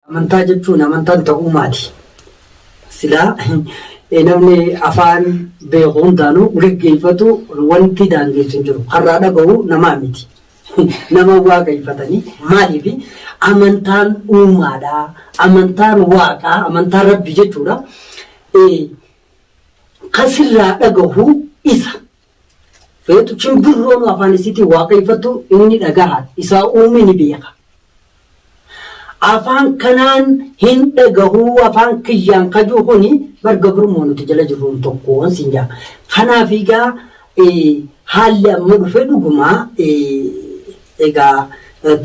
Amantaa jechuun amantaan ta'uumaati. Silaa namni afaan beeku hundaanuu geggeeffatu wanti daangeessu hin jiru. Karraa dhaga'u namaa miti. Nama waaqeffatanii maaliif amantaan uumaadha. Amantaan waaqaa, amantaan rabbi jechuudha. Kan sirraa dhagahu isa. Feetu chimbirroon afaan isiitiin waaqeffattu inni dhagaha. Isaa uume ni beeka. Afaan kanaan hin dhagahuu afaan kiyyaan kajuu kuni bar gabrummaa nuti jala jirruun tokkoon siin jaa. Kanaaf egaa haalli amma dhufe dhugumaa egaa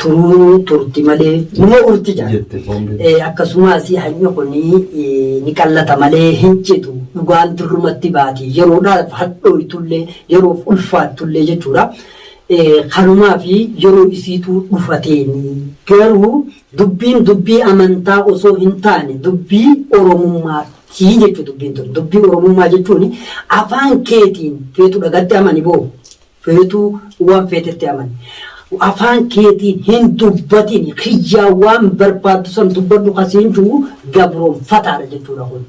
turuu turti malee numa urti jaa. Jette foon beektu. Akkasumas hanyi kuni ni qallata malee hin citu dhugaan dirrumatti baati yeroodhaaf hadhooytullee yeroof ulfaattullee jechuudha. Kanumaa fi yeroo isiituu dhufateeni. Garuu dubbiin dubbii amantaa osoo hin taane dubbii Oromummaati jechuudha dubbiin tun. Dubbii Oromummaa jechuun afaan keetiin feetu dhagatti amani boo feetu waan feetetti amani. Afaan keetiin hin dubbatin kiyyaa waan barbaaddu san dubbadhu kasiin jiru gabroonfataadha jechuudha kun.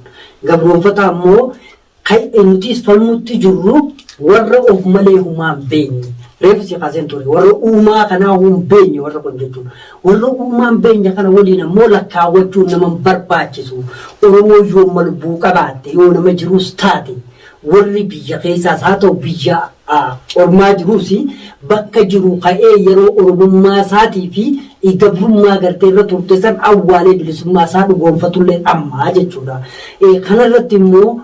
Gabroonfataa immoo Kan nutis falmutti jirru warra of malee humaa hin beekne. Reefu si kaaseen ture. Warra uumaa kanaa hin beekne warra kun jechuudha. Warra uumaa hin beekne kana waliin ammoo lakkaawwachuun nama hin barbaachisu. Oromoo yooma lubbuu qabaatte yoo nama jiruus taate warri biyya keessaas haa ta'u biyya ormaa jiruus bakka jiru ka'ee yeroo Oromummaa isaatii fi gabrummaa gartee irra turte san awwaalee bilisummaa isaa dhugoonfatullee ammaa jechuudha. Kanarratti immoo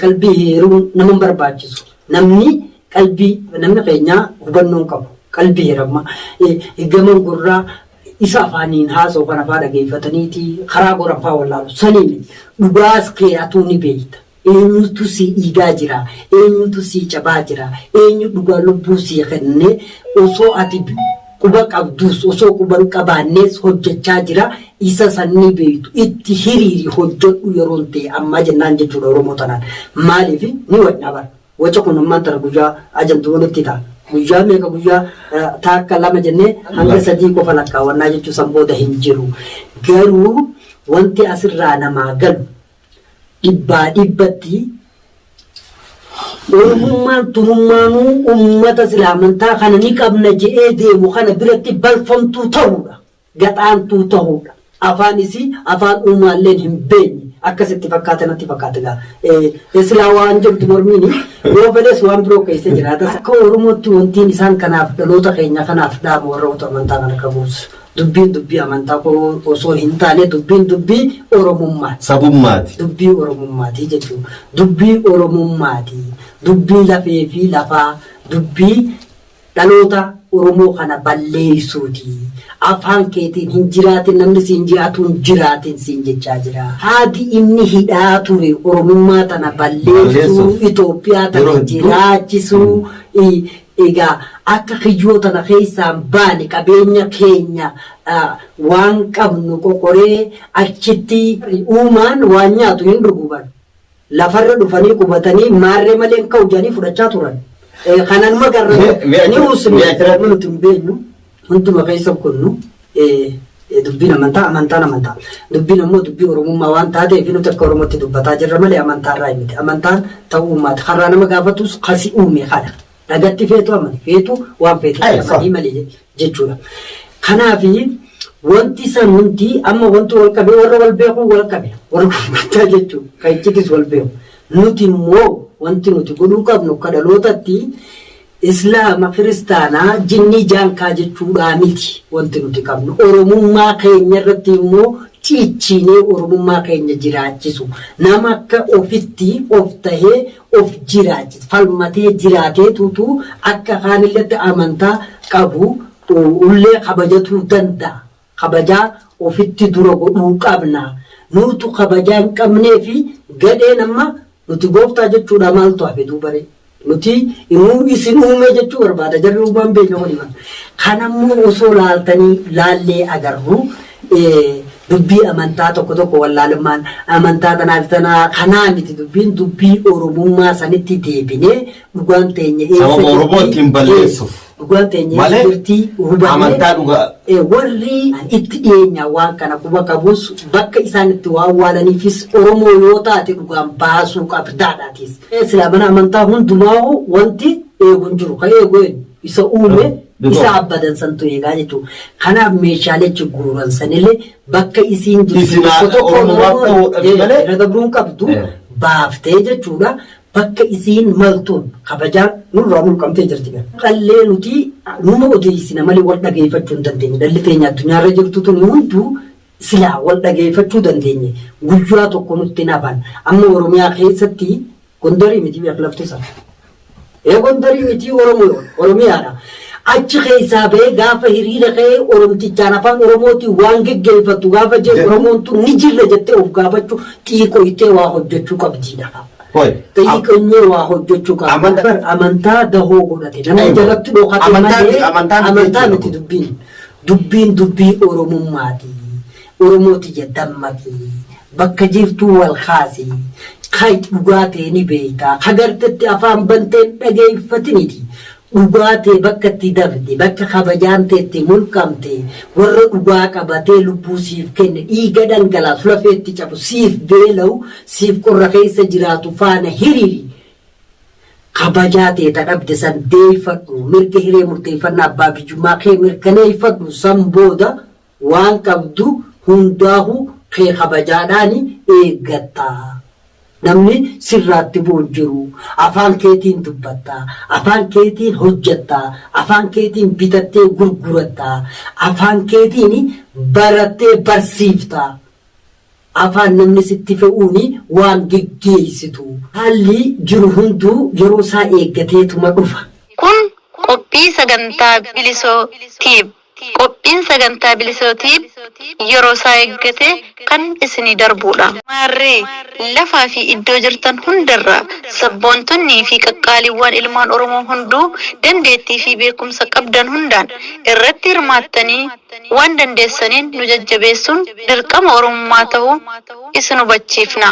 qalbii heeruun nama hin barbaachisu. Namni qalbii namni keenya hubannoo hin qabu. Qalbii heeramma. Gaman gurraa isa afaaniin haasa'u kana faa dhageeffataniiti karaa goran faa wallaalu. Sanii miti. Dhugaas kee atuu ni beekta. Eenyutu sii dhiigaa jira? Eenyutu sii cabaa jira? Eenyu dhugaa lubbuu sii kenne osoo ati quba qabduus osoo quba hin qabaannees hojjechaa jira. Isa san ni beektu. Itti hiriiri hojjedhu yeroon ta'e ammaa jennaan jechuudha Oromoo tanaan. Maaliif ni wacnaa bara. Waca kun ammaan tana guyyaa ajantuu nutti ta'a. Guyyaa meeqa guyyaa taakka lama jennee hanga sadii qofa lakkaawwannaa jechuu san booda hin jiru. Garuu wanti asirraa namaa galu dhibbaa dhibbatti Oromummaan tunummaanuu ummata sila amantaa kana ni qabna je'ee deemu kana biratti balfamtuu tahuudha. Gaxaantuu tahuudha. Afaan isii afaan uumaalleen hin beekne akkasitti fakkaata natti fakkaata gaa. Silaa waan jirtu mormiini yoo fedhes waan biroo keessa jiraata. Akka Oromootti wantiin isaan kanaaf dhaloota keenya kanaaf dhaamu warra amantaa kana qabuus. Dubbiin dubbii amantaa osoo hin taane dubbiin dubbii Oromummaati. Sabummaati. Dubbii Oromummaati jechuudha. Dubbii Oromummaati. Dubbii lafee fi lafaa. Dubbii dhaloota Oromoo kana balleessuuti. Afaan keetiin hin jiraatin namni siin ji'atu hin jiraatin siin jechaa jira. Haati inni hidhaa ture Oromummaa tana balleessuu, Itoophiyaa tana jiraachisuu Egaa akka kiyyoo tana keessaa hin baane qabeenya keenya waan qabnu qoqoree achitti uumaan waan nyaatu hin dhugu bar. Lafarra dhufanii qubatanii maarree malee hin ka'u jedhanii fudhachaa turan. Kananuma garra ni usne nuti hin beeknu hunduma keessa kunnu dubbiin amantaa amantaan amantaa. Dubbiin ammoo dubbii Oromummaa waan taateef nuti akka Oromootti dubbataa jirra malee amantaa irraa miti. Amantaan ta'uu uumaati. Karraa nama gaafatus kasi uume kana. Dhagatti feetu amani feetu waan feetu amanii malee jechuudha. Kanaaf wanti san hundi amma wanti wal qabe warra wal beeku wal qabe warra gurguddaa jechuudha. Kan iccitis wal beeku. Nuti immoo wanti nuti godhuu qabnu akka dhalootatti Islaama, Kiristaana, Jinnii Jaankaa jechuudhaa miti wanti nuti qabnu. Oromummaa keenya irratti immoo ciichiinee Oromummaa keenya jiraachisu. Nama akka ofitti of tahee of jiraachisu, falmatee jiraateetutu akka kaanilletti amantaa qabu ullee kabajatuu danda'a. Kabajaa ofitti dura godhuu qabna. Nuutu kabajaa hin qabneefi gadheen amma nuti gooftaa jechuudhaa maaltu hafe duuba ree? Nuti nuu isin uumee jechuu barbaada jarri uumaan beekne kuni bara. Kanammoo osoo laaltanii laallee agarru Dubbii amantaa tokko tokko wallaalummaan amantaa tanaaf tanaa kanaa miti dubbiin dubbii Oromummaa sanitti deebinee dhugaan teenya eessa Sababa Oromoo jirti? ittiin balleessuuf. Dhugaan teenya eessa Malee jirti hubannee amantaa dhugaa. Warri itti dhiyeenya waan kana quba qabus bakka isaan itti waa awwaalaniifis Oromoo yoo taate dhugaan baasuu qabdaadhaatis. Silaa mana amantaa hundumaahu wanti eegu hin jiru. Ka eegu eenyu? Isa uume, isa abbadan santu eegaa jechuudha. Kanaaf meeshaalee achi guuran sanillee bakka isiin jirtu Isin tokko tokkoon Oromomaaf Oromoon ta'uudhaaf malee. irra dabruun qabdu baaftee jechuudha. Bakka isiin maltuun kabajaan nurraa mulqamtee jirti. Dhallee nuti numa odeessina malee wal dhageeffachuu hin dandeenye. Dhalli teenya addunyaarra jirtu tuni hunduu silaa wal dhageeffachuu dandeenye. Guyyaa tokko nutti hin hafan. Amma Oromiyaa keessatti Gondarii miti beek lafti isaa. Ee Gondarii miti Oromoo Oromiyaadha. Achi keessaa bahee gaafa hiriira ka'ee Oromtichaan afaan Oromootiin waan geggeeffattu gaafa jedhu Oromoon tun ni jirra jettee of gaafachuu xiiqoytee waa hojjechuu qabdiidha. Hoi. Xiiqonyee waa hojjechuu qabdi. Amanta- Amantaa dahoo godhate. Namni Aywa. jalatti dhokate Amantaa malee miti- amantaa miti amantaa jechuudha miti kun. dubbiin. Dubbiin dubbii Oromummaati. Oromoo tiyya dammaqi. Bakka jirtuu wal kaasi. Kai dhugaa tee ni beekta. Ka gartetti afaan bantee hin dhageeffatiniti. Dhugaa tee bakka itti dabde, bakka kabajaan tee itti mulqamte, warra dhugaa qabatee lubbuu siif kenne, dhiiga dhangalaasu, lafee itti cabu, siif beela'u, siif qorra keessa jiraatu faana hiriiri. Kabajaa tee ta dhabde san deeffadhu. Mirga hiree murteeffannaa abbaa biyyummaa kee mirkaneeffadhu. San booda waan qabdu hundaahu kee kabajaadhaani eeggatta. Namni sirraatti bu'u hin jiru. Afaan keetiin dubbatta. Afaan keetiin hojjatta. Afaan keetiin bitattee gurguratta. Afaan keetiin barattee barsiifta. Afaan namni sitti fe'uuni waan geggeessitu. Haalli jiru hunduu yeroo isaa eeggateetuma dhufa. Kun qophii sagantaa Bilisoo Tube. Qophiin sagantaa Bilisoo Tube yeroo isaa eeggate kan isinii darbuudha. Maarree, lafaa fi iddoo jirtan hundarraa sabboontonnii fi qaqqaaliiwwaan ilmaan Oromoo hunduu dandeettii fi beekumsa qabdan hundaan irratti hirmaattanii waan dandeessaniin nu jajjabeessuun dirqama Oromummaa tahuu isin hubachiifna.